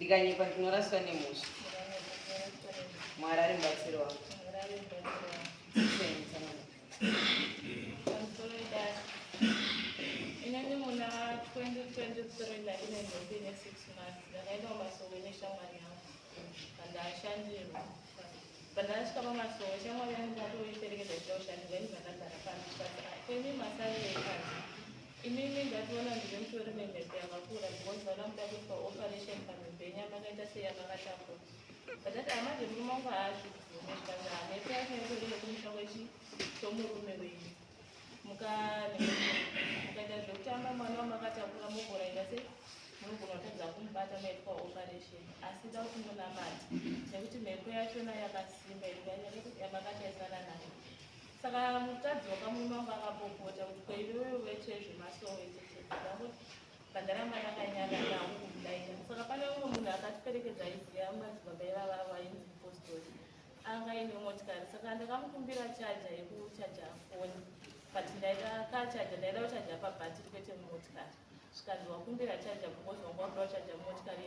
Ndikanyepa ndinoraswa nemhosva. Mwari ari mubatsiri wangu. Inini muna 2023 ndaine nhumbi ine 6 months ndakaenda kumasowe neshamwari yangu pandashandirwa pandasvika pamasowe shamwari yangu ndatoiperekedza ichida kushandirwa ini ndakagara pasi pasi kweni masarire panze Imimi ndatoona ndine mutori nemhepo yakakura because vana muda kuitwa operation pamhepo yenyu yamakaita sei yamakatakura but ati amanje murume wangu haazvibvume zvikanzi hamhepo yacho itori yekumusha kwechi kwemurume wenyu mukaita zvekutamba mwana wamakatakura mugona ita sei munogona kutadza kumubata maitwa operation asi da kuti munamate nekuti mhepo yachona yakasimba yamakatarisana nayo Saka mukadzi wakamurume wangu akapopota kuti ko iwewe wete zvemasowe tete ndangoti pandaramba ndakanyarara hangu kumudaira. Saka pane umwe munhu akatiperekedza aiziva madzibaba ivava vainzi mupostori anga aine motikari saka ndakamukumbira chaja yekuchaja foni but ndaida kachaja ndaida kuchaja pabhatiri kwete mumotikari zvikanzi wakumbira chaja because wanga wakuda kuchaja mumotikari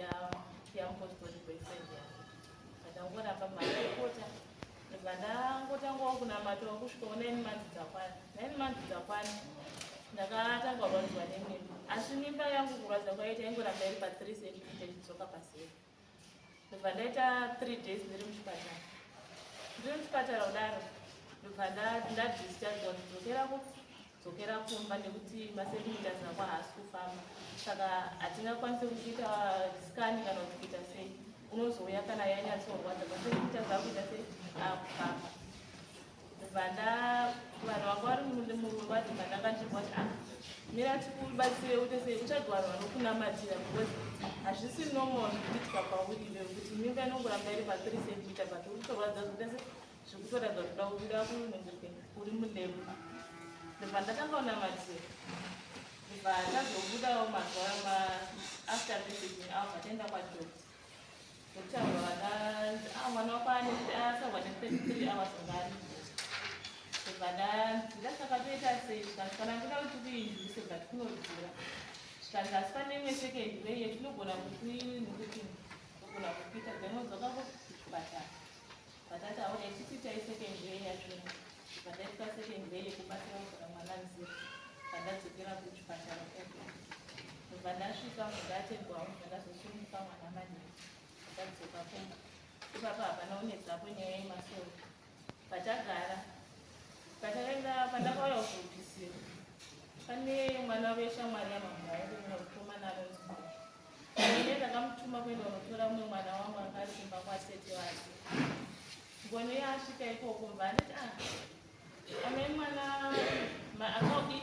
yamupostori boyfriend yake ndangoramba maapopota Ndobva ndangotangawo kunamatawo kusvikawo nine months dzakwana. Nine months dzakwana ndakatanga kurwadziwa nemimba asi mimba yangu kurwadza kwaita ingoramba iri pa3 centimeter ichidzoka pazero. Ndobva ndaita 3 days ndiri muchipatara. Ndiri muchipatara kudaro ndobva ndadischargewa kudzokera kudzokera kumba nekuti macentimeters ako haasi kufamba saka hatingakwanisi kukuita scan kana kuti kuita sei unozouya kana yanyatsorwadza macentimeters akuita sei akufamba ndobva nda vanhu vanga vari muwadhi mandanga ndiri vati ah mira tikubatsire uite sei utsvage vanhu vanokunamatira because hazvisi normal zvikuitika kwauri iwewe kuti mimba inongoramba iri pa 3 centimeter but uri kutorwadza zvikuita sei zvikutoratidza kuti uda kubuda kunenge uri mulebha ndobva ndatanga kunamatira ndobva tazobudawo mazuva ma after visiting out taenda kwadoctor Kutaura vana ah, mwana wako ane asarwa ne 33 hours ngani. Ndobva ndanzi saka toita sei zvikanzi kana ndoda kuti kuinduce but kunodhura. Zvikanzi asi pane imwe second way yetinogona kukuti togona kukuita then wodzoka kuchipatara. Vatati aona ichitiitai second way yachona. Ndobva ndaitwa second way yekubatsira kuvhura mwana nzira. Pandadzokera kuchipatara ikoko. Ndobva ndasvika ndatendwa ndobva ndazosununguka mwana manheru. Ndadzoka kumba. Ipapa hapana unetsapo nyaya yemasoro. Patagara patakaenda pandakauya kuzobvisira pane mwana weshamwari yamama wangu mumwe mukomana anonzi Ngoni ndakamutuma kuenda kunotora mumwe mwana wangu anga ari kumba kwatete vake. Ngoni asvika ikoko mva anditi ah amai mwana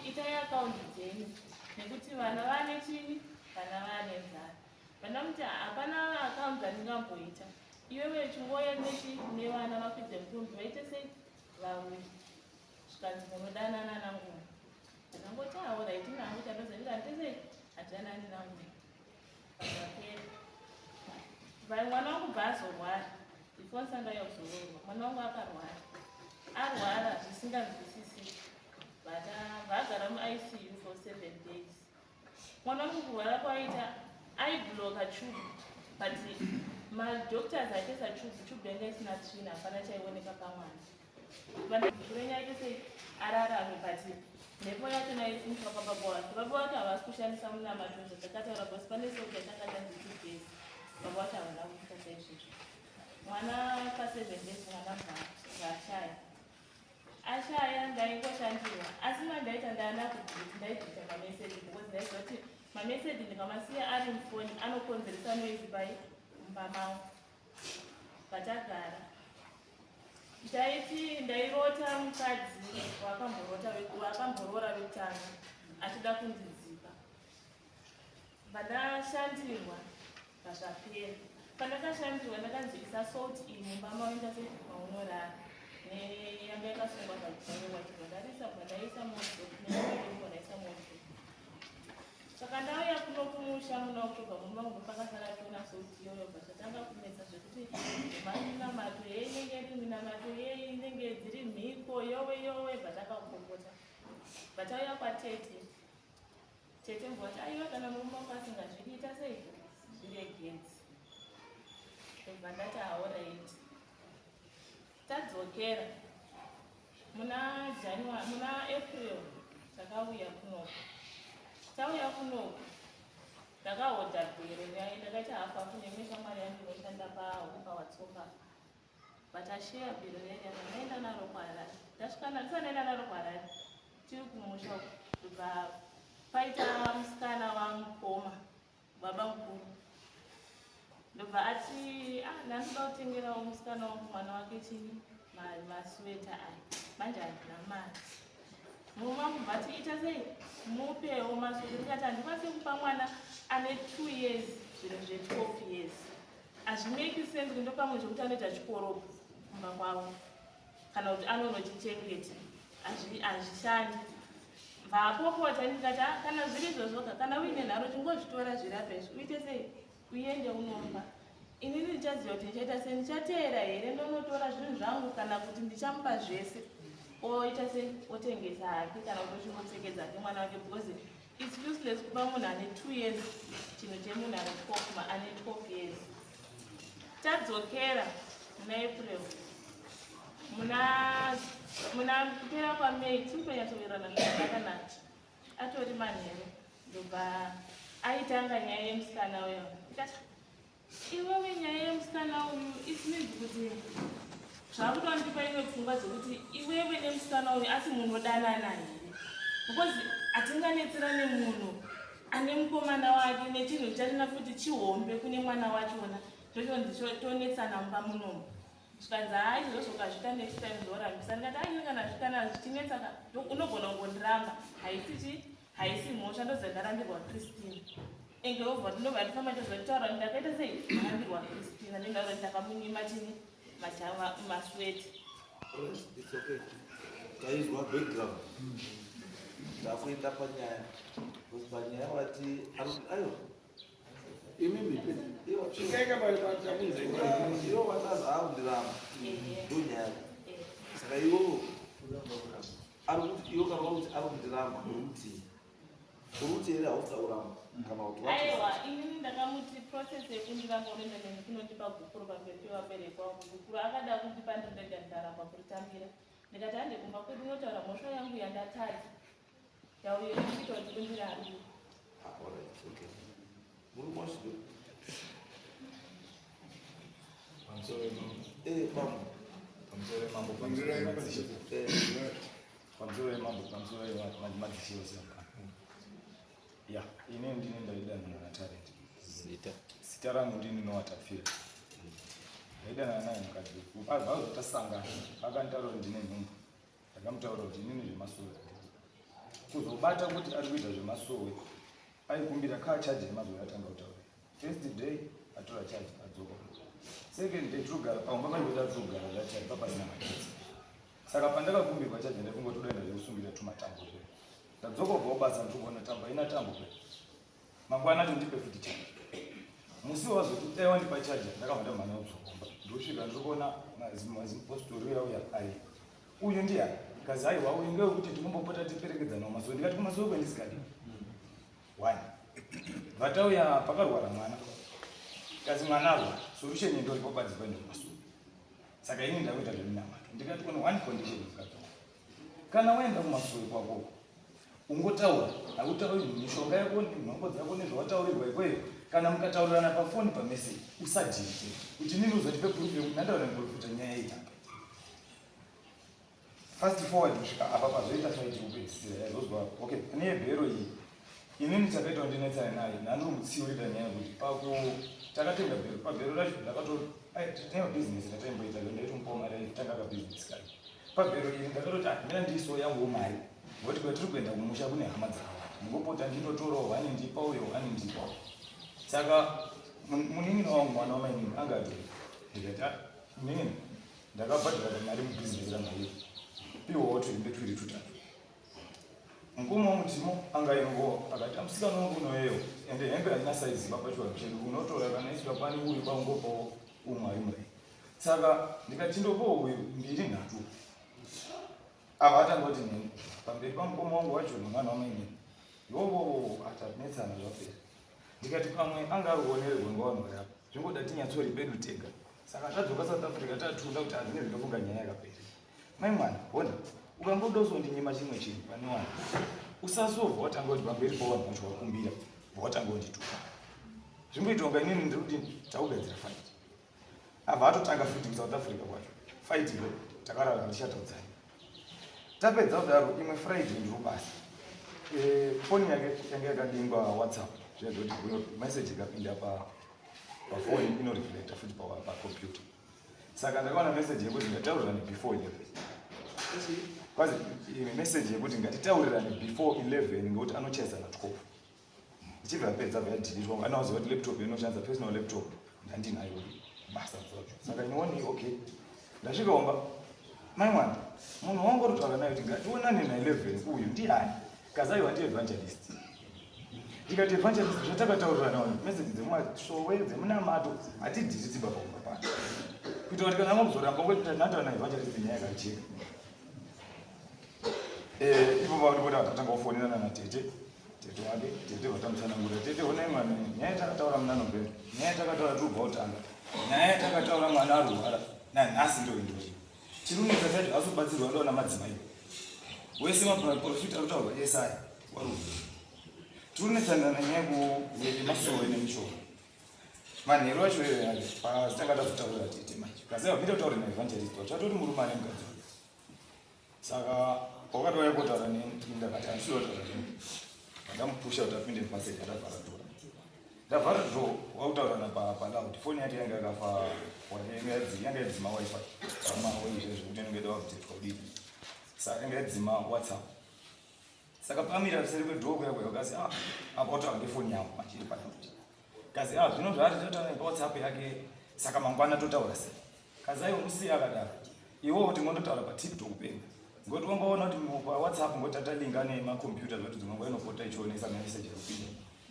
itai akaundi dzenyu nekuti vana vane chini vana vane nzara. Vandamuti hapana akaundi dzandingamboita iwewe chingouya nechi nevana vakwidze mutumbi vaite sei vauye zvikanzi munodanana nangoma ndakangoti awo right nangu chandoziva handitese hatidanani nangu zvapera vai mwana wangu bva azorwara before ndisati ndauya kuzoroorwa mwana wangu akarwara arwara zvisinganzwisisiki but abva agara muICU for 7 days. Mwana wangu kurwara kwaita aibloka tube but madoctors aitesa tube, tube yanga isina tsvina, hapana chaioneka pamwana. Vanhu sei ararame but mhepo yacho nairi kumusha kwababa wake. Baba wake havasi kushandisa munamato zvatakataura because pane soja yatanga tanzi 2 days. Baba wake havana kuita saizvozvo. Mwana pa7 days mwana bvaashaya. Ashaya ndaingoshandirwa asi mandaita ndaana kuti ndaibvisa mameseji because ndaiziva kuti mameseji ndikamasiya ari mufoni anokonzeresa noise pai mumba mangu. Patagara ndaiti ndairota mukadzi wakamborota wakamborora vekutanga achida kundidzipa vandashandirwa pazvapera pandakashandirwa ndakanzi isa salt iyi mumba maoenda se maunorara neyanga yakasungwa pachivanyorwa chibva ndarisa bva ndaisa moto nebva ndaisa moto saka ndauya kuno kumusha muna October mumba mangu pakasara tiona salt iyoyo bva zvatanga kunetsa zvekuti minamato yeinenge iri minamato yei inenge dziri mhiko yowe yowe bva takakopota bva tauya kwatete tete mvoti aiwa kana murume wako asingazvidi ita sei zviregedzi. Ndobva ndati alright. Tadzokera muna January, muna April takauya kunoku. Tauya kunoku ndakahodha bhero riya, ndakaita hafu hafu neimwe shamwari yangu inoshanda paWatsoka, but asheya bhero riya ndaenda naro kuHarare. Ndasvika, ndisati ndaenda naro kuHarare, tiri kumusha uku, ndobva paita musikana wamukoma, baba mukuru, ndobva ati, "Ah, ndandoda kutengerawo musikana wangu, mwana wake chini, masweta aya, manje handina mari." Murume wangu bva ati, "Ita sei, mupewo masweta." Ndikati, "Handikwanisi kupa mwana ane 2 years zvinhu zve12 years, hazvimeki sense kuti ndopamwe zvekuti anoita chikoropo kumba kwavo kana kuti anonochichengeta, hazvishandi." Bvapopota, ndikati, "Ah, kana zviri izvozvoka, kana uine nharo, chingozvitora zvirapa izvi, uite sei, uende unopa. Inini ndichaziva kuti ndichaita sei, ndichateera here ndonotora zvinhu zvangu, kana kuti ndichamupa zvese, oita sei, otengesa hake, kana kuti ochingopfekedza hake mwana wake, because it's useless kupa munhu ane 2 years chinhu chemunhu ane 12 ane 12 years." Tadzokera muna April, muna kupera kwaMay, tiri kutonyatsowirirana zvakanaka, atori manheru, ndobva aitanga nyaya yemusikana uyo. Ndikati, "Iwewe, nyaya yemusikana uyu, it means kuti zvakutondipa imwe pfungwa dzekuti iwewe nemusikana uyu asi munodanana here? Because hatinganetserane munhu ane mukomana wake nechinhu chachona futi chihombe kune mwana wachona, tochonzi tonetsana mumba munomu." Zvikanzi, "Hai, izvozvo ukazviita next time ndorambisa." Ndikati, "Ai, kana zvichinetsa unogona kungondiramba, haisi chi haisi mhosva. Ndoziva ndarambirwa Christine." Enge obva ndobva ndifamba ndozonditaura kuti ndakaita sei, ndarambirwa Christina, ndindaura kuti ndakamunyima chini, masweti. It's okay. Taizwa background. Takuenda panyaya. Because panyaya wati ayo. Imimi Iwo svikaika pachakunze. Iwo watazi akundiramba. Ndonyaya. Saka iwo ari kuti, iwo kana kuti ari kundiramba, uri kuti, uri kuti here hausi kuramba kana kuti what is Aiwa, it? Inini ndakamuti process yekundiramba unoenda neni kunondipa gupuro pamberi pevabereki vangu. Gupuro akada kundipa, ndindega ndaramba kuritambira. Ndikati, "Hande kumba kwedu unotaura mhosva yangu yandatadza, yauye kuita kuti undirambe." Ah, all right, okay. Murume wasvike. Pamusoro yemambo. Bambo. Pamusoro yemambo, pamusoro yemadzishe. Pamusoro yemambo, pamusoro yemadzishe ose. Ya, ini ndini ndaidanana naTalent. Zita? Zita rangu ndini Nowatafira. Ndaidanana naye mukadzi. Abva tasangana, akanditaura kuti ndine nhumbu. Ndakamutaura kuti inini zvemasowe, kuzobata kuti ari kuita zvemasowe, aikumbira kaa charger yemazuva atanga kutaura. First day atora charger, adzoka. Second day tirikugara pamwe papaikuti atirikugara zvachaji papasina magetsi, saka pandakakumbirwa charger ndaifunga kuti udaenda zvekusungira tumatambo kwe. Ndadzoka kubva kubasa, ndikuona tambo haina tambo kwe. Mangwana acho ndipe futi charger. Musi wazoti dai wandipa charger, ndakabva ndamhanya kudzokomba. Ndosvika, ndiri kuona mazipostori uya uya ari uyu ndiyani? Kazi, "Aiwa, uyu ngewekuti tikumbopota tiperekedzanawo masowe." Ndikati, "Kumasowe kwendisikadi one." Vatauya pakarwara mwana, kazi mwana arwara, solution indoripo badzi kuenda kumasowe. Saka ini ndakuita zveminamato. Ndikati, "On one condition, mukadzi, kana waenda kumasowe kwako, ungotaura, hautauri mishonga yako, nhombo dzako nezvawataurirwa ikweyo. Kana mukataurirana pafoni, pameseji, usadhirite kuti inini uzotipe proof yekuti ndandaura neprofita nyaya iyi apa." Fast forward kusvika apa pazoita fight kupedzisira yazozwa. Okay, pane yebhero iyi, inini chakaita ndinetsane naye, nhandiri mutsiurira nyaya yekuti paku takatenga bhero, pabhero racho ndakato tine mabhizinesi ndataimboita, ndaitomupawo mari, aitanga kabhizinesi kake. Pabhero iri ndakatoti, "Ah, mina ndiiso yanguwo mari, ngokuti kwatiri kuenda kumusha kune hama dzakawanda, ndingopota ndindotorawo one, ndipa uyo one, ndipawo." Saka munin'ina wangu, mwana wamainini, anga atori. Ndikati, "Ah, munin'ina, ndakabhadhara mari mubhizinesi ramaiyo, piwawo tuimbe twiri tutatu." Mukoma wangu Timo anga aingowa, akati, "Amusikana wangu unoyeyo, ende hembe haina saizi papachivanhu chedu, unotora kana isvika pane uyu paungopawo umwe ari murai." Saka ndikati, "Ndopawo uyu mbiri nhatu." Ava atangoti neni pamberi pamukoma wangu wacho nemwana wamainini, yovo atanetsana, zvapera. Ndikati pamwe anga ari kuonererwa ngevanhu vari apa, zvingoda tinyatsori pedu tega. Saka tadzoka South Africa tatunda kuti hazvine zvindofunga nyaya yakapera. Mai mwana, hona, ukangoda uzondinyima chimwe chinhu pane wanhu. Usazobva watanga kuti pamberi pawanhu vacho wakumbira, watanga kundituka. Zvimboita kunga inini ndiri kuti takugadzira fight. Abva atotanga futi kuSouth Africa kwacho. Fight iyo takarara tichataudzana. Tapedza kudaro imwe Friday ndiri kubasa. Eh, foni yake yanga yakadingwa WhatsApp. Zviya zvoti message ikapinda pa pafoni inoreflecta futi pacomputer. Saka ndakaona message yekuti ngataurirane before 11. Kwazi imwe message yekuti ngatitaurirane before 11 ngekuti anocheza na 12. Ndichibva apedza bva yadhilitwa anoziva kuti laptop inoshandisa personal laptop ndandinayo basa dzacho. Saka inooni okay. Ndasvika kumba mai mwana munhu wangu uri naye kuti ngationane na 11 uyu ndiani? Kazaiwa ndi evangelist. Ndikati evangelist zvatakataurirana wani message dzemumasowe dzemunamato hatidhiri dzimba pakumba pano. Kuita kuti kana muzoramba ngoti ndataura na evangelist nyaya yakajeka. Eh, ipo pakuti tatanga kufonera nana tete tete wake tete vatamutsanangura tete honai mwana nyaya takataura muna November nyaya takataura tiri kubva kutanga nyaya takataura mwana arwara nanhasi ndo indori chirunetsa chacho asi kubatsirwa ndaona madzimai wese maprofita ari kutaurwa esaya warume tirunetsanana nyaya yemasowe nemishonga manheru acho pazitanga tazotaurira tete manje kaziva vapinda kutaura naevangelist wacho atori murume ane mukadzi wake saka wakatouya kotaura neni ndakati handisi kutaura neni ndamupusha kuti apinde mupaseji atavhara dhora ndavhara dho wakutaurana paloud foni yake yanga yakafa yanga yadzima wifi pamaoizve zvekuti inenge ida updatwa kudini saka yanga yadzima WhatsApp. Saka pamira kuseri kwedhoo kuya kuya kazi ah apa wataura ngefoni yangu manje iri paloud kazi ah zvino zvaari totaura paWhatsApp yake saka mangwana totaura sei kazi aiwa musiye akadaro iwo kuti mondotaura paTikTok pega ngoti wangaona kuti paWhatsApp ngoti tatalinga nemakombiyuta zvoti dzimwe nguva inopota ichionesa mameseji ekupinda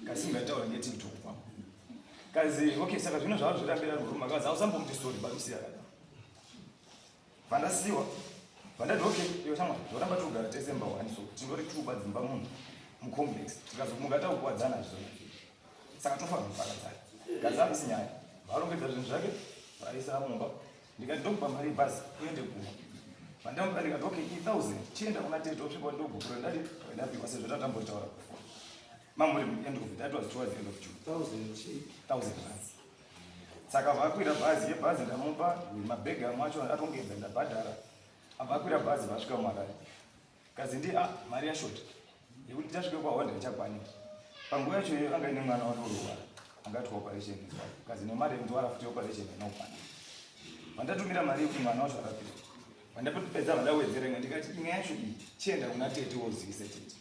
kasi ungataura ngeTikTok pamo kazi okay saka zvino zvava zvirambira murume kazi ausambomuti sorry bamusiya akadaro vandasiwa vandati okay iwe shamwari zvoramba tiri tese mba wani so tindori tuba dzimba munhu mucomplex tikazomuka takukuwadzana zvizona saka tofanira kuparadzana kazi hamisi nyaya varongedza zvinhu zvake vaisa mumba ndikati ndokupa mari yebhazi uende kumba vandamupa ndikati okay i1000 chienda kuna tete osvika ndogupura ndati ndapiwa sezvo tatambotaura before mamuri end of that was towards the end of June 1000 chii 1000 rands saka vakwira bhazi yebhazi ndamupa mabhegi amwe acho atongedza ndabhadhara abva akwira bhazi vasvika muHarare kazi ndi ah mari yashota yekuti tasvike kwahonda ichakwanira panguva yacho iyoyo anga ine mwana wake urwara angatwa operation kazi nemari yekutwara futi operation inokwana vandatumira mari yekuti mwana wacho arapiwe vandapedza vandawedzera imwe ndikati imwe yacho iyi chienda kuna tete wozivise tete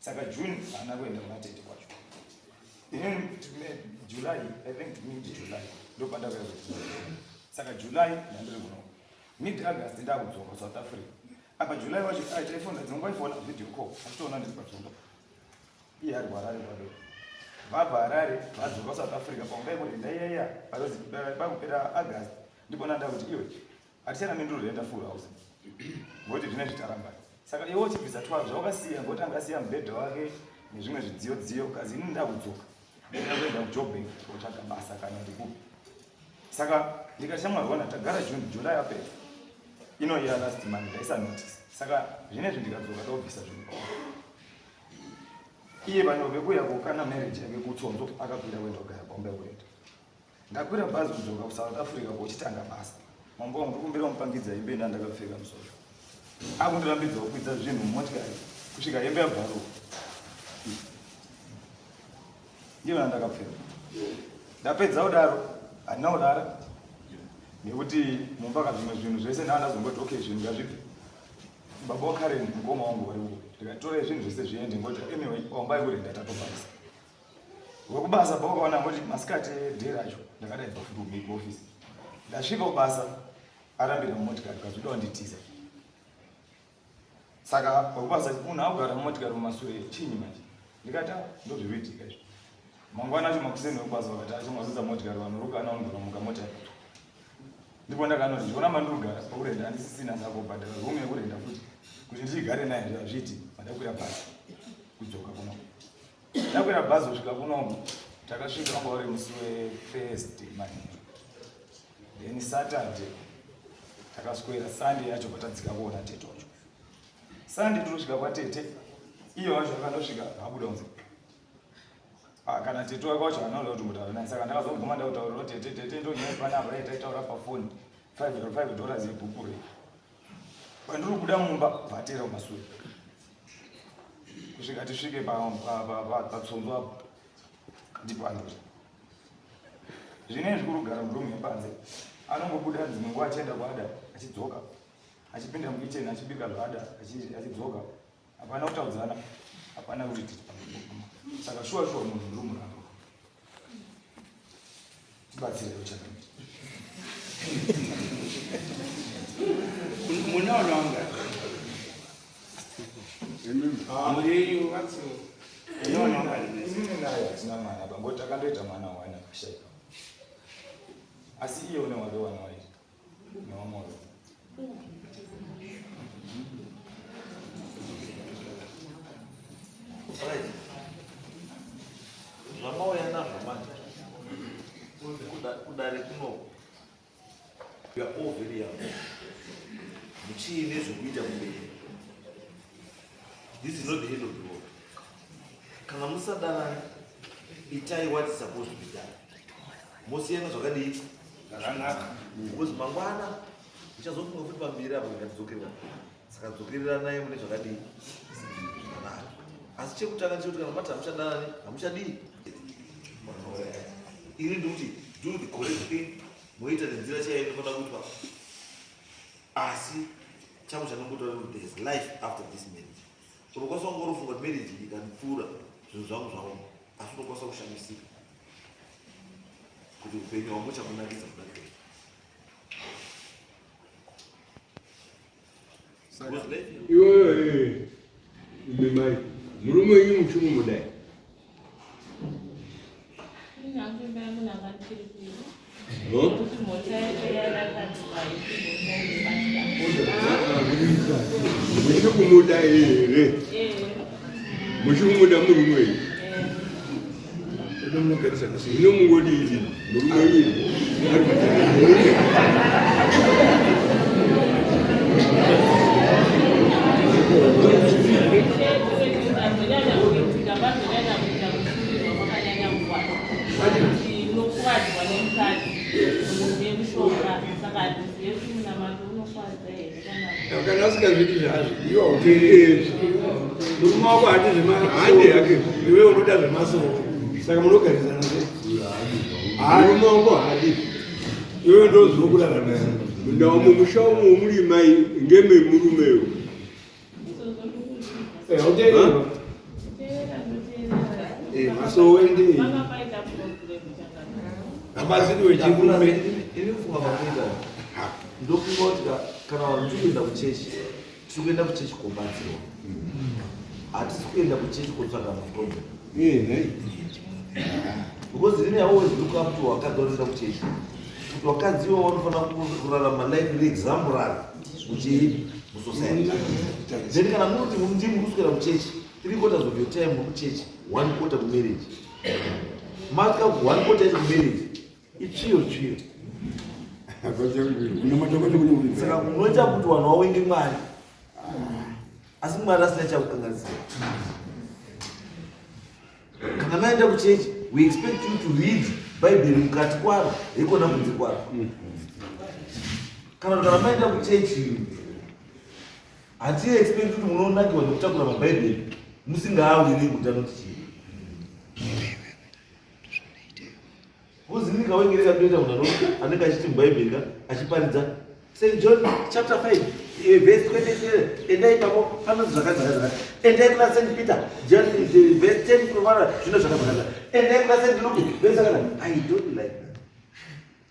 saka June haana kuenda kuna tete kwacho inini July, I think mid July ndopandakauya saka July ndandiri kuno mid August ndakudzoka South Africa apa July wacho taifona dzimwe nguva ifona video call achitoona ndiri padzomba iye ari kuHarare kwake vabva Harare vadzoka South Africa panguva yekuti ndaiyeya pakupera August ndipona ndakuti iwe hatichana minduro renda full house ngokuti zvine zvitaramba saka iwe uchibvisa twa zvawakasiya ngokuti angasiya mubhedha wake nezvimwe zvidziyo dziyo kazi ini ndakudzoka ndida kuenda kuJoburg kotsvaga basa kana ndikupi saka ndikati shamwari wana tagara June July apera ino iya last month ndaisa notice saka zvinezvi ndikadzoka ndobvisa zvinhu iye vanhu vekuya kukana marriage yake kutsonzo akakwira kuenda kugara paumba yekuenda ndakwira bhazi kudzoka kuSouth Africa kochitanga basa mambo wangu ndikumbira mupangidza hembe ina ndakapfeka musoro akundirambidza kukwidza zvinhu mumotikari kusvika hembe yabvaruka ndiyona ndakapfeka ndapedza kudaro handina kurara nekuti mumba ka zvimwe zvinhu zvese ndaa ndazongoti okay zvinhu ngazvibve baba waKaren mukoma wangu vari uko ndikatora zvinhu zvese zviende ngoti anyway wamba yekurenda tatobvisa wekubasa pawakaona ngoti masikati day racho ndakadaibva futi kuofisi ndasvika kubasa arambira mumotikari kazoda wanditiza saka wekubasa munhu akugara mumotikari mumasure chinyi manje ndikati ah, ndozviriitika izvi mangwana acho makuseni wekubasa vakati acho mazudza motikari vanhu rukana unogara mota yakatwa ndipo ndakanoti ndiona mandirugara pakurenda handisisina saka kubhadhara room yekurenda futi kuti ndichigare naye zvazviti mandakwira bhasi kudzoka kuno ndakwira bhazi kusvika kunoku takasvika wanga uri musi weThursday manheru. Then Saturday takaswera, Sunday yacho patadzika kuona tete wacho. Sunday tinosvika kwatete, iye wacho akandosvika abuda kunze. Ah, kana tete wake wacho anoda kuti mutaura naye, saka ndakazoguma ndakutaurira tete, tete ndonyaya panapa dai taitaura pafoni $5 yebhuku rei. Pandiri kubuda mumba vatera kumasure kusvika tisvike patsonzo apo ndipo andori zvinezvi kurugara murumu yepanze anongobuda dzimwe nguva achienda kwaada achidzoka achipinda mukicheni achibika zvaada achidzoka hapana kutaudzana hapana kuti tiri saka shuwa shuwa munhu ndiri muramba tibatsire uchangamire Munoona wanga muri vatsi munoona wanga inini naye hatina mwana ba ngoti akandoita mwana wani akashaika asi iye une wake wana wairi newamwe wake. Right. Zvamauya nazvo manje kudare kunoku, you are all very young, muchiine zvekuita kumberi. This is not the end of the world. Kana musadanani, itai what is supposed to be done, mosiyana zvakadii? Zvakanaka. Because mangwana uchazofunga futi pamberi apo ngatidzokererana. Saka dzokereranai mune zvakadii? Zvakanaka. Asi chekutanga chekuti kana mati hamuchadanani, hamuchadii, ini ndikuti do the correct thing, moita nenzira chaiyo inofanira kuitwa. Asi changu chandongotaura kuti there is life after this marriage. Unokwanisa kunge unofunga kuti marriage iyi ikandipfuura zvinhu zvangu zvaoma, asi unokwanisa kushamisika kuti upenyu hwangu chakunakidza kudarika izvi. Because life Iwewe imi mai, murume wenyu muchikumudai? Ini hangu imba yangu ndanga ndichiri kuida. Huh? Kuti mota yacho yarakadzwa mota inobatika. Muchikumuda here? Eh, Muchikumuda murume wenyu? eh. Inomunogarisana sei? Zvino mungodii murume wenyu ari murume? Zvonyanya kuitika, pazonyanya kuita kufurirwa kwakanyanya kuwanda. Kuti unokuvadzwa nemukadzi nemushonga, saka handizive kuti munamato unokwadza here kana Kana asingazvidi zvazvo, iwe hauteereri. Murume wako haadi Haadi hake. Iwe unoda zvemasoro, saka munogarisana sei? Murume wangu haadi. Iwe ndo zvinokurarama. Ndau mumusha umu muri mai ngememurumeyo. Izvozvo ndikuzvinzwa. Hauteereri. Teerera, ndoteerera. Masowe ndei? Panga paita problem chakadai. Habatsiri wechirume. Ini kufunga kwakuita, ndofunga kuti kana vanhu tiri kuenda kuchechi, tiri kuenda kuchechi kobatsirwa, hatisi kuenda kuchechi kotsvaga maproblem. Eh, nhai. Because ini I always look up to vakadzi vanoenda kuchechi, kuti vakadzi ivo vanofanira kurarama life iri exemplary muchii musociety. Then kana munoti ndimi kuswera kuchechi three quarters of your time muri kuchechi, one quarter kumarriage, masvika one quarter yacho kumarriage itsviyo tsviyo. Saka munoita kuti vanhu vawenge Mwari, asi Mwari asina chakukanganisira. Kana maenda kuchechi, we expect you to read Bhaibheri mukati kwaro, haikona kunze kwaro. Kana maenda kuchechi, hati expect kuti munonakirwa nekutakura mabhaibheri musingaawiri kuti anoti chii. Kuzinika wengereka ndoita munhu anenge achiti mubhaibheri ka achiparidza St John chapter 5 verse 23, endai ipapo panonzi zvakati zvakati zvakati, endai kuna St Peter John verse 10 kunovara zvino zvakati zvakati, endai kuna St Luke verse zvakati. I don't like that.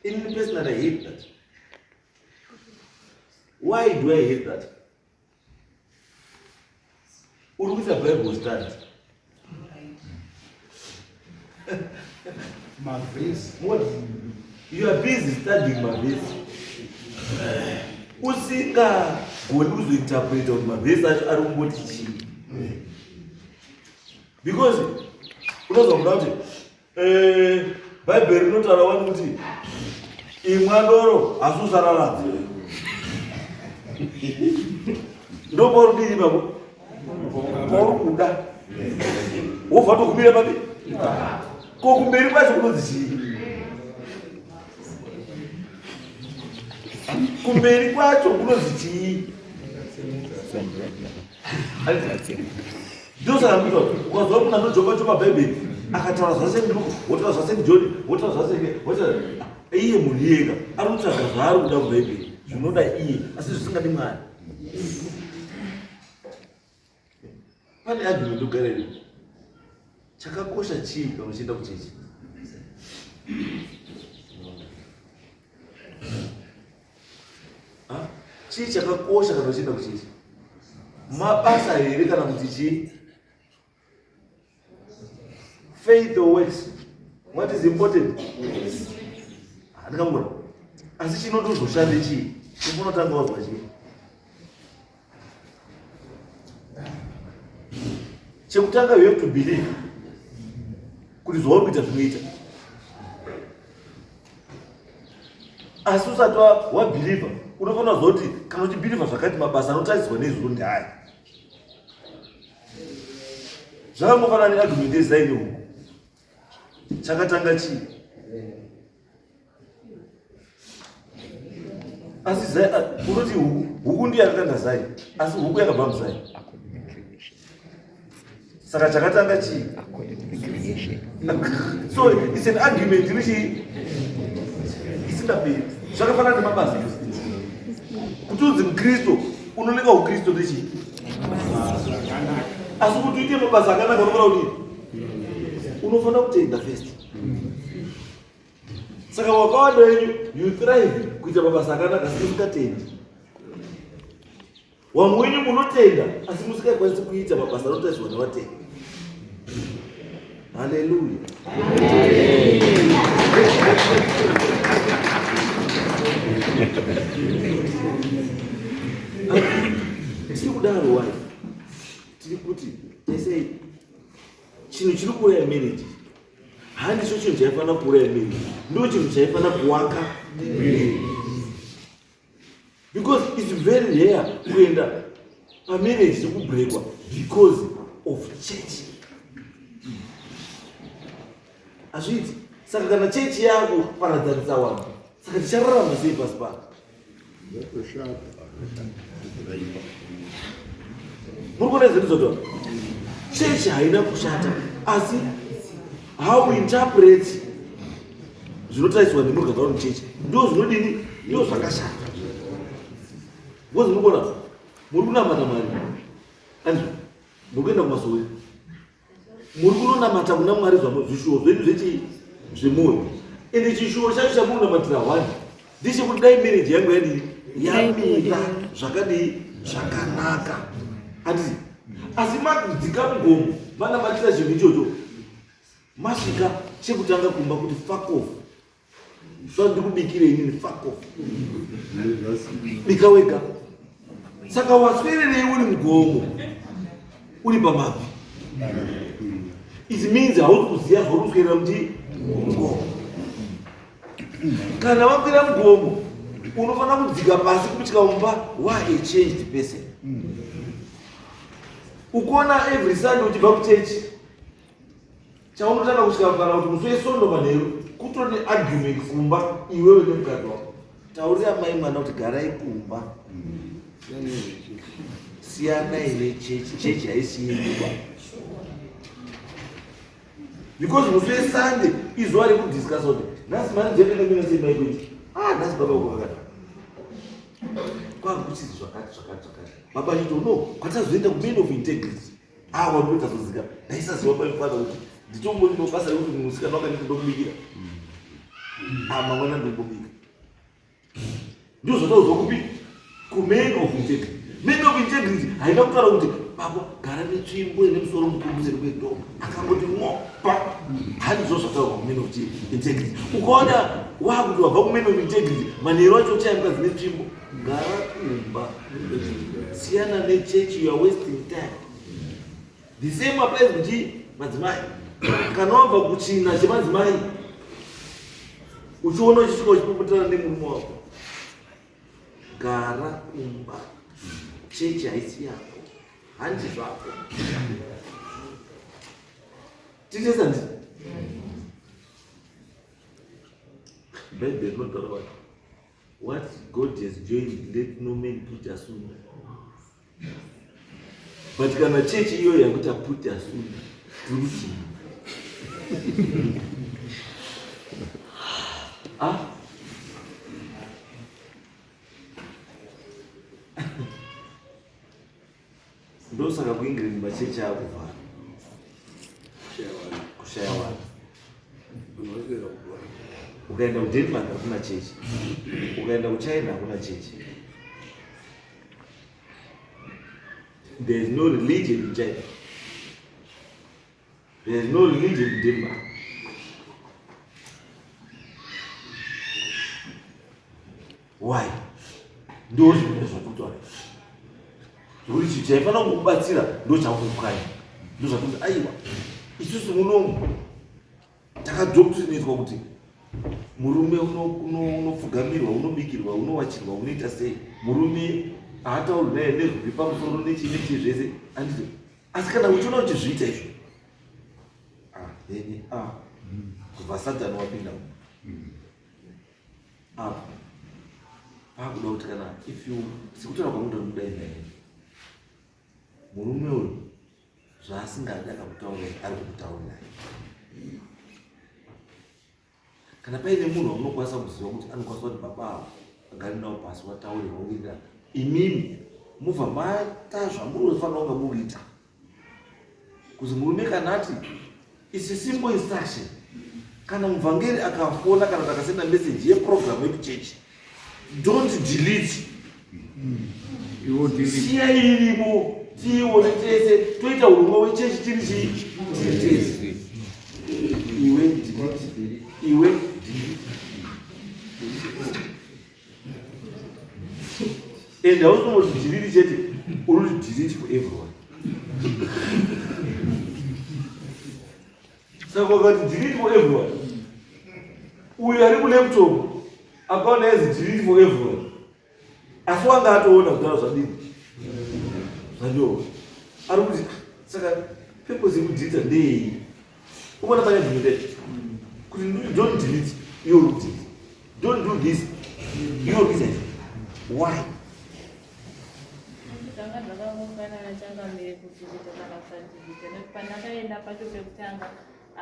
In personally, I hate that. Why do I hate that? Uri kuita Bible study. Mavhesi. What? You are busy studying mavhesi usingagoni kuzointerpreta kuti mavhesi acho ari kumboti chii, because unozwa kuda kuti bhaibheri rinotaura wani kuti Imwa doro asi usararadze. Ndopauri kudii ipapo? Pauri kuda. Wobva togumira papi? Ko kumberi kwacho kunonzi chii? Kumberi kwacho kunonzi chii? Ndosaka ndikuti ukazwa munhu anojopa jopa bhaibheri akataura zvaSt Luke wotaura zvaSt John wotaura zvaSt wotaura iye munhu iyeka ari kutsvaga zvaari kuda mubhaibheri zvinoda iye asi zvisingadi Mwari. Pane argument yogara iripo. Chakakosha chii kana uchienda kuchechi? Chii chakakosha kana uchienda kuchechi? Mabasa here kana kuti chii? Faith or works? What is important? Handingamboona. Asi chinotozoshande chii? Unotanga wazwa chii? Chekutanga you have to believe kuti zvauri kuita zvinoita. Asi usati wabhilivha unofanira kuziva kuti kana uchibhilivha zvakati mabasa anotariswa neizvozvo ndeaya. Zvakangofanana neargument yezai nehuku. Chakatanga chii? Asi zai unoti huku, huku ndiyo yakakanda zai, asi huku yakabva muzai. Saka chakatanga chii? So it's an argument iri chii? Isingaperi. Zvakafanana nemabasa. Kuti unzi muKristu unoneka uKristu ndechii? Asi kuti uite mabasa akanaka unofanira kudii? Unofanira kutenda first. Saka wakawanda wenyu you thrive kuita mabasa akanaka asi musingatendi. Wamwe wenyu munotenda asi musingakwanisi kuita mabasa anotariswa nevatendi. Haleluya. Tiri kudaro wai? Tiri kuti tese chinhu chiri kuuraya marriage handicho chinhu chaifanira kuuraya marriage, ndo chinhu chaifanira kuwaka marriage. Because it's very rare kuenda pamarriage sekubrekwa because of church. Hazviiti. Saka kana chechi yako paradzanisa vanhu, saka tichararama sei pasi pano? Muri kuona izvi ndizotaura? Chechi haina kushata, asi how we interpret zvinotariswa nemurga taura muchechi ndo zvinodini, ndo zvakashata. Because muri kuona muri kunamata Mwari, andizvo muri kuenda kumasowe, muri kunonamata kuna Mwari zvishuwo zvenyu zvechii zvemwoyo, ende chishuwo chacho chamunonamatira one ndechekuti dai marriage yangu yadii yamira zvakadii zvakanaka, handiti? Asi madzika mugomo manamatira chinhu ichocho, masvika chekutanga kumba kuti fuck off, so ndikubikire inini, fuck off, bika wega. Saka waswererei uri mugomo uri pamabvi? It means hausi kuziva zvauri kuswerera kuti mugomo. Kana wakwira mugomo unofanira kudzika pasi kusvika mumba wa a changed person. Ukuona every Sunday uchibva kuchechi, chaunotanga kusvika kana kuti musi wesondo manheru kutori neargument kumba iwewe nemukadzi wako. Taurira mai mwana kuti garai kumba, siyanai nechechi, chechi haisi yenyu. Because musi weSunday izuva rekudiscussa kuti nhasi mari dzedu sei mai kuiti, ah nhasi baba vako vakadai, kwakuchizi zvakati zvakati zvakati. Baba achiti no, kwatazoenda kuman of integrity, ah wandotazozika ndaisaziva mai mufana kuti nditombori basa rekuti musikana wakanditi ndomubikira, ah mangwana ndombobika. Ndizvo zvataudzwa kupi? Kuman of integrity. Man of integrity haina kutaura kuti baba gara netsvimbo ine musoro mukuru seri kwedhoo akangoti ngopa. Handizvo zvataurwa kuman of integrity. Ukaona wakuti wabva kuman of integrity, manheru acho uchayambuka dzine tsvimbo, gara kumba, siyana nechechi, you are wasting time. The same applies kuti madzimai, kana wabva kuchina chemadzimai. Uchiona uchisvika uchipopotana nemurume wako, gara kumba, chechi haisi yako, handi zvako. Titesa ndi Bhaibheri rinotaura what? What God has joined, let no man put asunder. But kana chechi iyoyo yakuti put asunder, tiri kuti ah? Ndosaka kuEngland machechi akuvhara kushaya vanhu. Ukaenda kuDenmark hakuna chechi, ukaenda kuChina hakuna chechi. There is no religion in China. There is no religion in Denmark. Why? Ndo zvimwe zvakutaura. Zvekuti chinhu chaifanira kukubatsira ndo chakukukanya. Ndo zvakuti aiwa isusu munomu takadoctrinatwa kuti murume unopfugamirwa, unobikirwa, unowachirwa, unoita sei. Murume haataurwi naye nezviri pamusoro nechii nechii zvese. Anditi asi kana uchiona uchizviita izvo ah, then ah, kubva satani wapinda apa pakuda kuti kana if you sekutaura kwamuda kudai naye murume uyu zvaasingadi akakutaurirai ari kukutaurirai kana paine munhu wamunokwanisa kuziva kuti anokwanisa kuti baba avo agare navo pasi vataure vawirirana imimi mubva maita zvamunofanira kunga muriita kuzi murume kana ati isi simple instruction kana muvhangeri akafona kana kuti akasenda message yeprogram yekuchechi don't delete siya irimo tiione tese toita urongwa wechechi tiri chii tiri tese iwe delete iwe delete and hausi kungoti delete chete uri kuti delete for everyone saka ukati delete for everyone uyu ari kulaptop akaona as delete for everyone asi wanga atoona kudaro zvadini zvandiona ari kuti saka purpose yekudelita ndeyei ukaona pane delete kuti don't delete iwe uri kudelete don't do this iwe uri kuita izvi why Zvanga zvakangofanana changamire kudhilita kana kusadhilita nekuti pandakaenda pacho pekutanga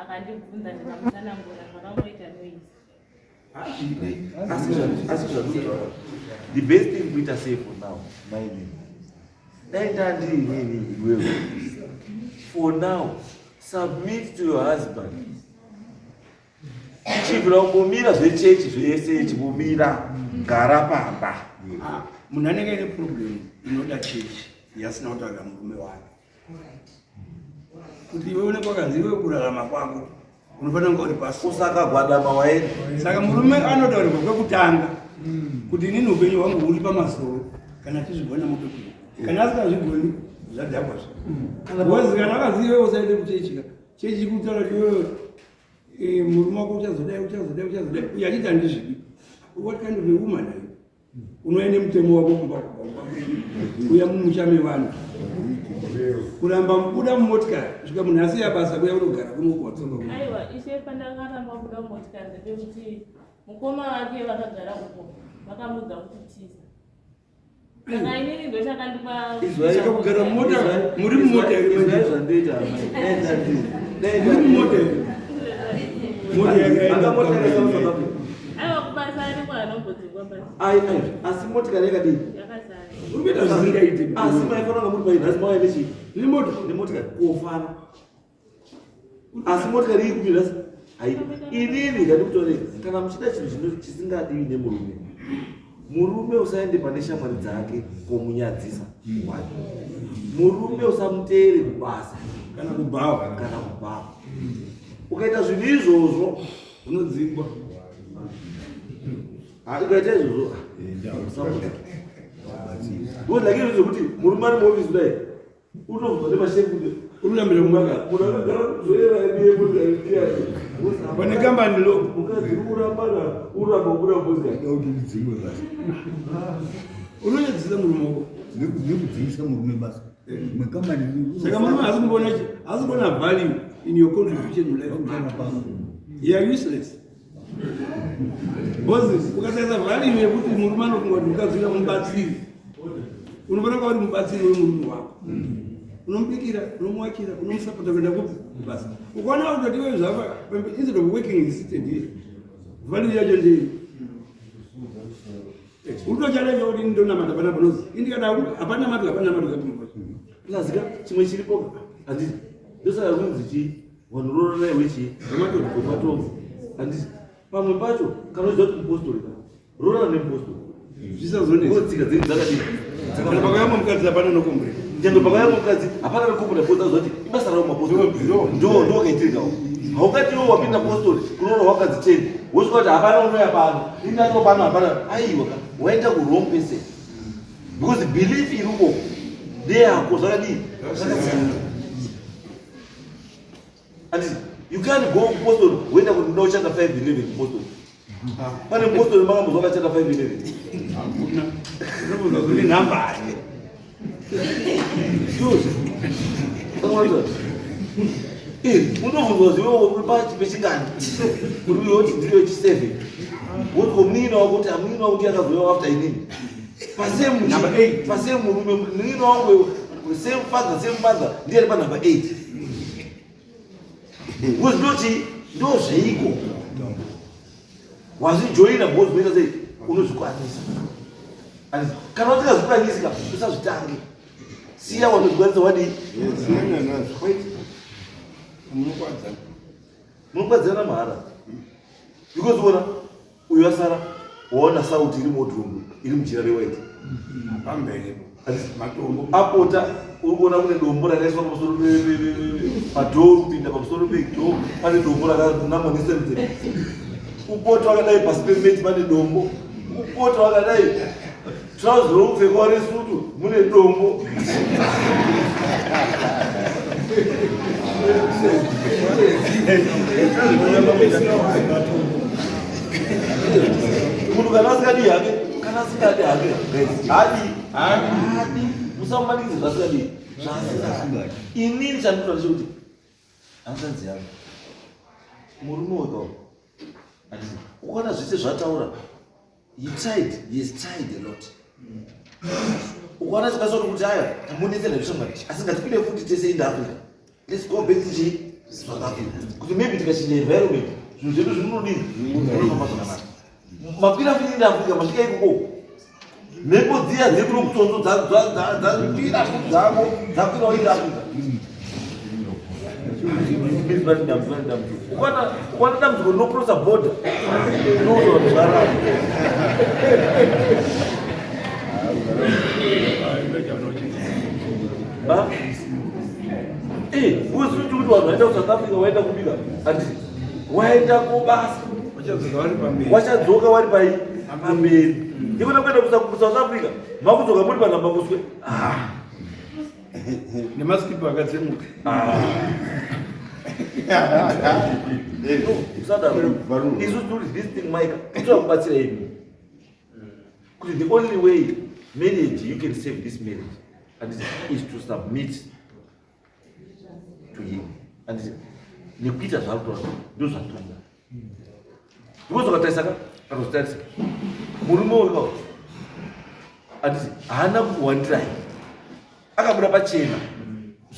akandibvunza ndikamutsanangura zvakangoita noise. Asi zvakutaura the best thing kuita sei for now mainini dai ndandiri inini iwewe for now submit to your husband chibvira kumbomira zvechechi zvese chimbomira gara pamba ah, munhu anenge aine problem inoda chechi yasina kutaurira murume wake kuti iwe une kwakanzi iwe kurarama kwako unofanira kunge uri pasi usakagwadama waenda saka murume anotaurirwa kwekutanga kuti inini upenyu hwangu huri pamasoro kana achizvigona mutopira kana asingazvigoni zvadhakwa zve because kana akazi iwe usaende kuchechika chechi kutaura kuti iwewe eh, murume wako uchazodai uchazodai uchazodai uyo achiti handizvidi what kind of a woman are you unouya nemutemo wako kumba kuya mumusha mevanhu kuramba mubuda mumotikari kusvika munhu asiya basa kuya unogara kunokuwatsonga aiwa ishe pandakaramba kubuda mumotikari ndepekuti mukoma vake vakagara uko vakamuudza kuti tiza saka inini ndochakandipa saka kugara mumota muri mumota here manje zvandoita amai muri mumota here mota yakaenda aiwa kubasa ariko anombodzingwa basa ai ai asi motikari yakadii yakazara uri kuita zvisingaite asi maifanira kunge muri paini asi mauya nechii nemota nemotikari kofana asi motikari iri kumira hai inini ngandikutorei kana muchida chinhu chino chisingadiwi nemurume murume usaende pane shamwari dzake komunyadzisa one murume usamuteere kubasa kana kubhawa kana kubhawa ukaita zvinhu izvozvo unodzingwa ukaita izvozvo usamuda because like zvekuti murume ari muofisi kudai unobva nemashefu urikutambira kumaka munhu akagara kuzoera ndiye kuti ndiani Pane kambani lo. Mukadzi urambana uramba urambozi. Kuti ndidzingwe basa. Unochadzisa murume wako. Nekudzingisa murume basa. Mwekambani. Saka murume haasi kuona haasi kuona value in your contribution in life. You are useless. Because ukasaisa value yekuti murume anofunga kuti mukadzi uya mubatsiri. Unofanira kuva uri mubatsiri wemurume wako. Unomubikira, unomuwachira, unomusapota kuenda kupi kubasa. Ukaona kutoti iwe zvava instead of working is seated here. Value yacho ndei? Utochada chakuti ndonamata panapa nozi. Indikada hapana matu hapana matu kapinwa. Plus ka chimwe chiripo handiti ndosaka kunzi chii vanhu roranai wechii wematombo handiti pamwe pacho kana uchiziva kuti mupostori ka rorana nemupostori Zvisazonetsa. tsika dzedu dzakadii Kana pakauya mukadzi hapana nokombrera. nyangwe pakauya mukadzi hapana nokombrera because aziva kuti ibasa ravo mapostori ndo ndo kaitirikawo haungati iwe wapinda postori kuroora wakadzi 10 wosvika kuti hapana unouya pano ini atoo pano hapana aiwa ka waenda ku wrong person because belief iri uko ndeyako zvakadii zvakasiyana anditi you can't go kupostori woenda kuti ndoda kushanda 511 kupostori pane mupostori makambozwa akashanda 511 Hakuna. Unobvunza kuti namba ani? Unobvunzwa ziwe uri pechingani uri woti ndiri wechi7 woti munin'ina wako kuti amunin'ina wangu ndiye akazouya after inini Number eight. pasame murume munin'ina wangu same father same mother ndiye ari panumber 8 because ndoti ndozveiko wazvijoina because unoita sei unozvikwanisa And kana usingazvikwanisi ka usazvitange siya wanozvikwanisa wadii Munokwadzana. munokwadzirana mahara because ona uyu asara waona sauti iri muwardrobe iri mujira rewhite Pamberi. Matombo. Apota uri kuona kune dombo rakaiswa pamusoro padhoo kupinda pamusoro pedhoo pane dombo rakanamwa neselotep upota wakadai pasi pemeti pane dombo upota wakadai trauzi romupfekwa resutu mune dombo. Munhu kana asingadi hake, kana asingadi hake, guys, hadi hadi, musamumanikidze zvasingadi zvasingadi. Inini chandinoda ndechekuti hanzvadzi yangu murume wekawo handiti ukaona zvese zvataura, he tried, he has tried a lot. Ukaona chikasori kuti aya tambonetsera zvishamwari, asi ngatipinde futi tese in Africa, let's go back to chi South Africa, kuti maybe tikachinja environment zvinhu zvedu zvinonodini zvinofamba zvakanaka. Makwira futi in Africa, masvika ikoko mhepo dziya dzekuno kutsonzo dzakwira futi dzako dzakwirawo in Africa. Ukaona dambudziko rinocrossa border, unoona zvaramba. Usuti kuti vanhu vaenda kuSouth Africa waenda kubika handiti waenda kubasa Vachadzoka vari pamberi. Wachadzoka wari pai pamberi ikona kuenda kuSouth Africa makudzoka muri panhamba muswe. Nemaskipa akatsemuka. Usadaro. Isu turi this thing mike toda kubatsira imi kuti the only way marriage you can save this marriage and is to submit to him and nekuita zvaari kutaura ndo zvatinoda because ukatarisa ka akazvitarisa murume uyu anditi haana kuwandirai akabuda pachena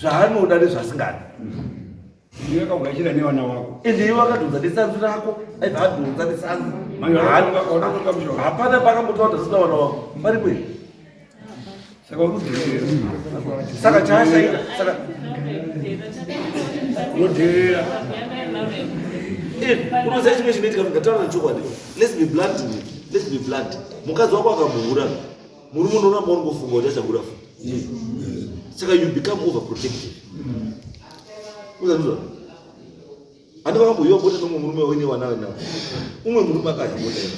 zvaanoda nezvaasingadi. Ndiwe akagashira nevana wako. Ende iwe akadhonza nesanzu rako aibva adhonza nesanzu. Manje wakatonga mushonga. Hapana pakambotaura kuti asina vana wako paripo here? Saka uri kudherera. Saka chaashaika saka Unodherera. Unoziva chimwe chinoitika mukataura nechokwadi, let's be blunt, let's be blunt, mukadzi wako akamuhura murume unoramba uri kufunga kuti achahura futi, saka you become overprotective. Uzanzwa handi vakamboyiwa bota nomwe murume waine vana nawo umwe murume akadya bota iri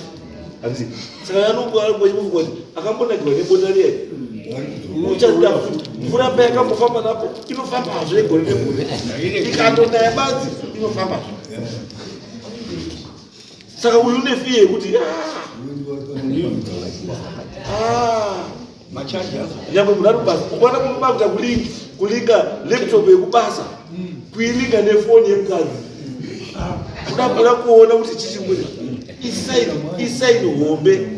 handiti saka anongochimufunga kuti akambonakirwa nebota riya uchaida futi mvura pa yakambofamba napo inofambazve gore negore ikandonaya badzi inofambazve. Saka uyu une fear yekuti ah, nyangwe munhu ari kubasa, ukaona murume akuita kulinga laptop yekubasa, kuilinga nefoni yemukadzi, kuda kuda kuona kuti chichimuri isaini hombe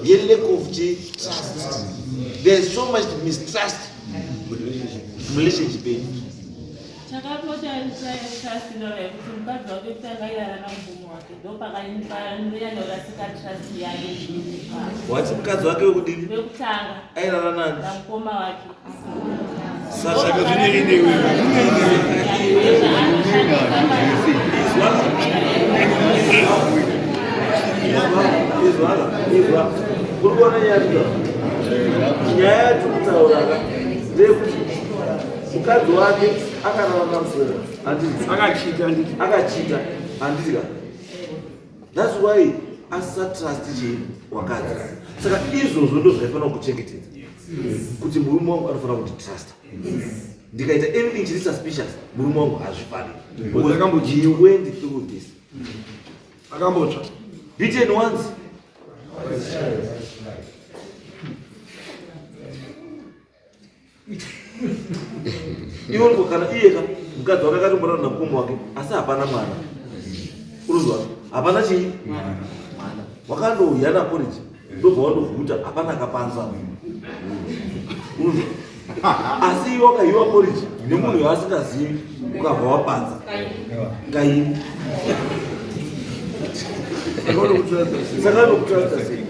yelack of trust. There is so much mistrust relationship yenyu. Chakapota trust ndora yekuti mukadzi wake kutanga airara namubvumo wake, ndopakanyanyorasika trust yake. Wati mukadzi wake wekudini? Wekutanga. Airara nani? Namukoma wake. Saka zvinei newe? Izwa, uri kuona nyaya nyaya yatikutaura ndeyekuti mukadzi wake akarara namusoro, handiti? Akachita, handiti? Akachita, handiti ka? That's why asatrust chii wakadzi. Saka izvozvo ndo zvaifanira kuchengetedza kuti murume wangu anofanira kunditrust. Ndikaita anything chiri suspicious, murume wangu hazvifaniri. Akambochita. He went through this. Akambotsva. Beaten once. Iwe kana iyeka mukadzi wake akatomborana namukoma wake, asi hapana mwana. Uruzwa, hapana chii mwana. Wakandouya naporiji, ndobva wandoguta, hapana akapanza. Uruzwa, asi iwe wakahiwa poriji nemunhu waasingazivi, ukabva wapanza kaini. Saka anokutrasta sei?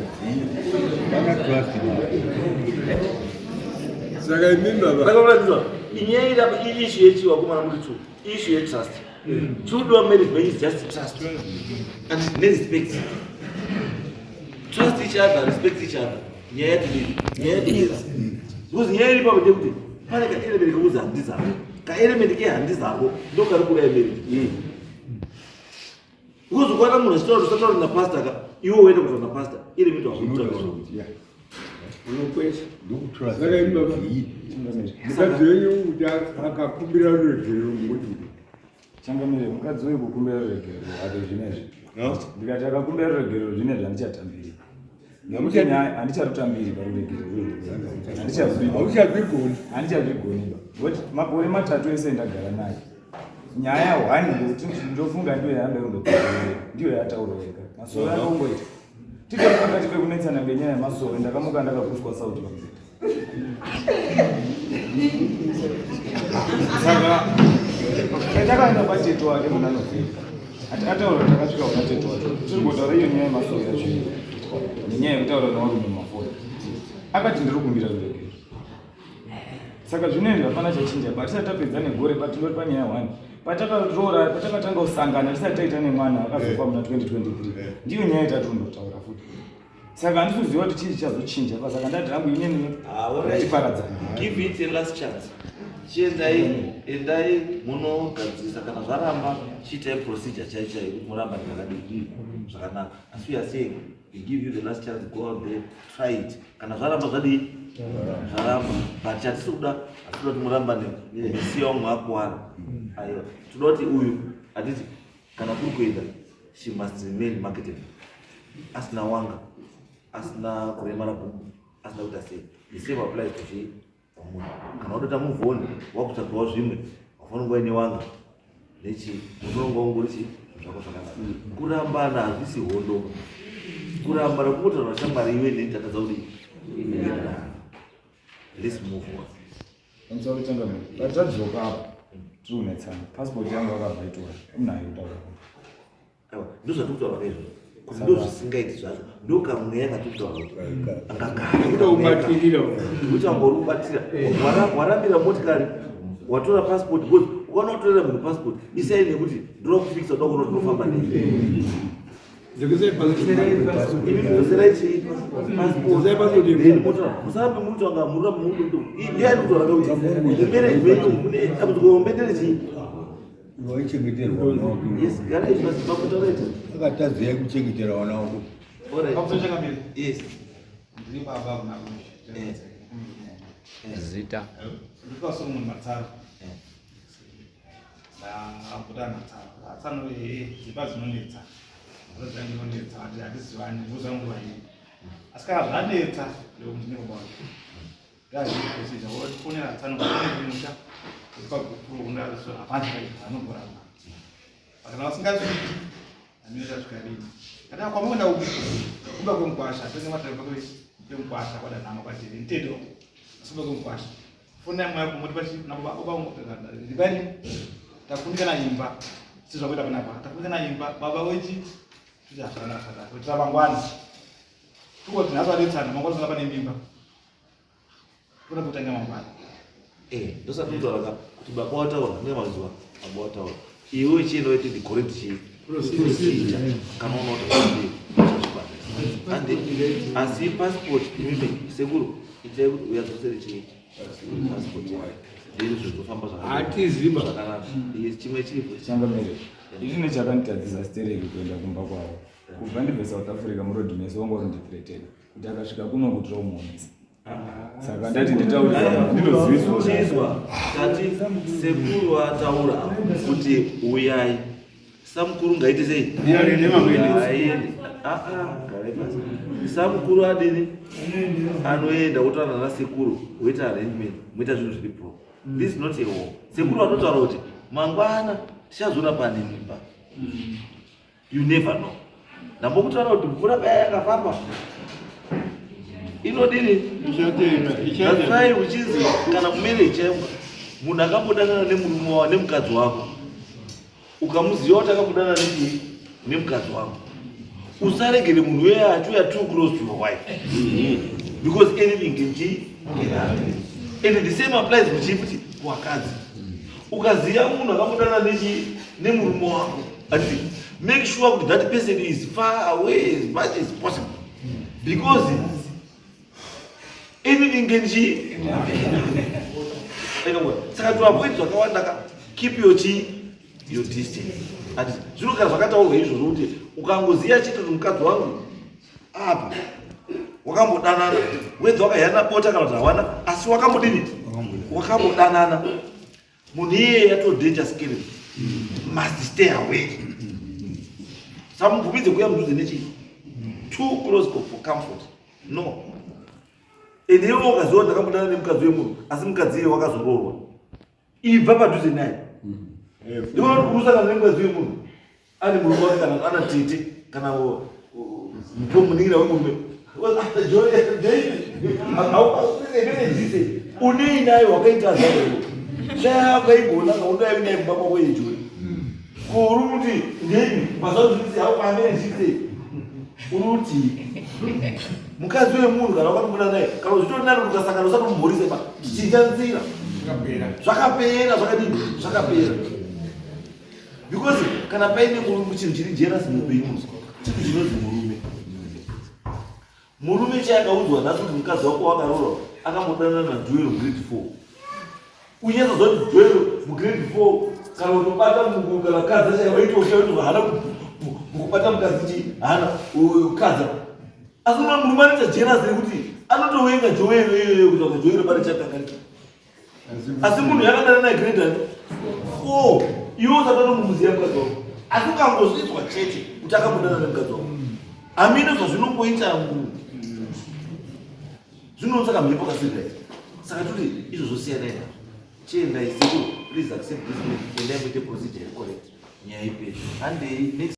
Saka imi baba, Rakakuratidza inyaya iri apa, iissue yechi wakomana muri two, issue yetrust. Chirikudiwa marriage is just trust and nerespect. Trust each other, respect each other. Nyaya yatidii? Nyaya yatidii? Because nyaya iri papo ndeyekuti pane kaelement kekuzi handizako, kaelement kehandizako ndo kari kuuraya marriage. Because ukaona munhu achitaura kuti usataura napastor ka, iwe woenda kutaura napastor, element wakutaura. Unokwesha. Saka imi baba, mukadzi wenyu kuti akakumbira ruregerero, mungoti Changamire, mukadzi uyu kukumbira ruregerero hake zvinezvi, ndikati akakumbira ruregerero zvinezvi, handichatambiri, nekuti nyaya handicharutambiri paruregerero. Hauchazvigoni. Handichazvigoni ba, ngokuti makore 3 ese ndagara naye, nyaya one ngokuti ndofunga ndiyo yaanda kundotaura, ndiyo yataurwa yega. Masoro akongoita titori pakati pekunetsana ngenyaya yemasoro, ndakamuka ndakapuswa sauti pamubhedha. Saka takaenda kwatete wake muna November, ataura, takasvika kuna tete wake, tiri kutaura iyo nyaya yemasoro yacho iyo nenyaya yekutaura nevarume mumafoni. Akati ndiri kumbira ruregerero. Saka zvinezvi hapana chachinja ba. Tisati tapedza negore ba, tindori panyaya one. Patakaroora, patakatanga kusangana, tisati taita nemwana akazofa muna 2023, ndiyo nyaya yatatondotaura futi. Saka handisi kuziva kuti chii chichazochinja pa. Saka ndati hangu inini tiparadzana. Give it a last chance. Chiendai, endai munogadzirisa. Kana zvaramba, chiitai procedure chai chai kuti muramba zvakadii zvakanaka. Asi we are saying we give you the last chance. Go out there, try it. Kana zvaramba, zvadii, zvaramba. But chatisi kuda, hatisi kuda kuti murambane misiya umwe akuwara. Aiwa, toda kuti uyu, hatiti, kana kuri kuenda, she must remain marketed, asina wanga, asina kuremara gumbo, asina kuita sei. The same applies to chii pamunhu. Kana watota move on, wakutsvagawo zvimwe, wafanira kunge uine wanga nechi, unonga ungori chi zvako zvakanaka. Kurambana hazvisi hondo. Kurambana kungotaura, shamwari, iwe neni tatadza kudii, let's move on. Pamusoro, changamire, patadzoka apo tiri kunetsana, pasipoti yangu akabva itora, unayo kutaura. Aiwa, ndozvatiri kutaura kaizvozvo, kuti ndo zvisingaiti zvacho, ndo kamweya katiri kutaura kuti Kuda kubatirira. Kuti wanga uri kubatira, warambira motikari, watora passport, because ukaona kutorera munhu passport, isai nekuti ndoda kufikisa, uda kuona kuti ndinofamba nei. Dzokesai passport. Imi dzoserai chii? Dzosai passport. Then motora. Musarambe muri kutsvanga, murambe muri ndiani kutaura kuti marriage menyu mune dambudziko hombe nderechii? Waichengeterwa vana wako. Yes, garai pasi pakutaura ita. Akatadzei kuchengetera vana wako? Alright. Yes. Ndiri baba muna. Zita? Ndiri Solomon Matsaro. Ndambuda Matsaro. Matsaro, dzimba dzinonetsa. Zvainonetsa ati hatizivani ndinoziva nguva iyi. Asi kana zvanetsa ndokuti ndine baba wake. Ndazviprocedure wofonera tsano kumusha kuti pagupuro kundazo hapana chakaipa anogoramba. Kana vasingasviki amira tasvika rini. Kana kwamuenda uku kumba kwemukwasha tenge matarika kwemukwasha kwadanhama kwatiri mteto asi kumba kwemukwasha. Fonai mweya kumoti pachi nababa baba ndipani takundikana imba sezvakuita panapa takundikana imba baba wechi tuti hazvana zvakadaro kuitira mangwana tukoti nhasi vadetsana mangwana saka pane mimba toda kutanga mangwana. Eh, ndosati kutaura ka kuti baba wataura nemazuva baba wataura iwe chienda uite the correct chii procedure kana unoda kuti ande asi passport imimi sekuru itai kuti uyadzosere chii passport then zvozofamba Hatiziba. zvakanaka yes chimwe chipo Changamire, ini chakanditadzisa stereki kuenda kumba kwavo. Kubva ndibve South Africa muroad mese wanga uri ndithreatena kuti akasvika kuno kuti tomuonesa. Saka ndati nditaure ndinoziviswa. Chizwa tati sekuru ataura kuti uyai samukuru ngaite sei Aende mamwene. Aende. Ah, ah, garai pasi. Samukuru adini anoenda otaura nasekuru woita arrangement moita zvinhu zviri pro this is not a war sekuru vatotaura kuti mangwana tichazoona pane mimba you never know ndambokutaura kuti mvura paya yakafamba inodini Ichatenda, That's ichatenda. why uchinzi kana mumarriage chaimo munhu akambodanana nemurume wako nemukadzi wako ukamuziva kuti akambodanana nechii nemukadzi wako usaregere munhu uye achiuya too close to your wife because anything can chi can happen and the same applies kuchii futi kuvakadzi ukaziva munhu akambodanana nechii nemurume wako ati make sure kuti that person is far away as much as possible because anything can chi saka to avoid zvakawanda ka keep your chi your distance ati zvinogara zvakataurwa izvozvo kuti ukangoziva chete kuti mukadzi wangu apa wakambodanana wedza wakayana bota kana kuti hawana asi wakambodini wakambodanana munhu iyeye yato danger skill must stay away samubvumidze kuuya mudhuze nechii too close for comfort no and iwe ukaziva ndakambodana nemukadzi wemunhu asi mukadzi iye wakazoroorwa ibva padhuze naye iwe usangana nemukadzi wemunhu ane murume wake kana ana tete kana munin'ina wemurume unei naye wakaita zvaio dai wakaigona kaudai naye kumba kwako yejori kuri kuti ndei mazazvisi haukaamenejise uruti mukadzi wemunhu kana wakatomboda naye kana zvitori nani kuti ukasangana usatomumhorise pa chinja nzira zvakapera zvakadini zvakapera because kana paine murume chinhu chiri jealous muupenyu chinhu chinonzi murume murume chayakaudzwa nhasi kuti mukadzi wako wakaroorwa akambodanana najoel grade 4 unyatsoziva kuti joel mugrade 4 kana kutobata mungu kana kadza chaiyo waitosha hana mukubata mukadzi chi hana kadza asi una murume anoita jealous rekuti anotovenga joel iyoyo kuti aka joel pane chakanganisa asi munhu yakadana naye grade ani 4 iwe usati watomumuziva mukadzi wako asi ukangozvidzwa chete kuti akambodana nemukadzi wako hamene zvazvinongoita munhu zvinotsaka mhepo kasirira saka toti izvo zvosiyanai nazvo chiendai sekuru please accept this man endai muite procedure correct nyaya iperi handei next.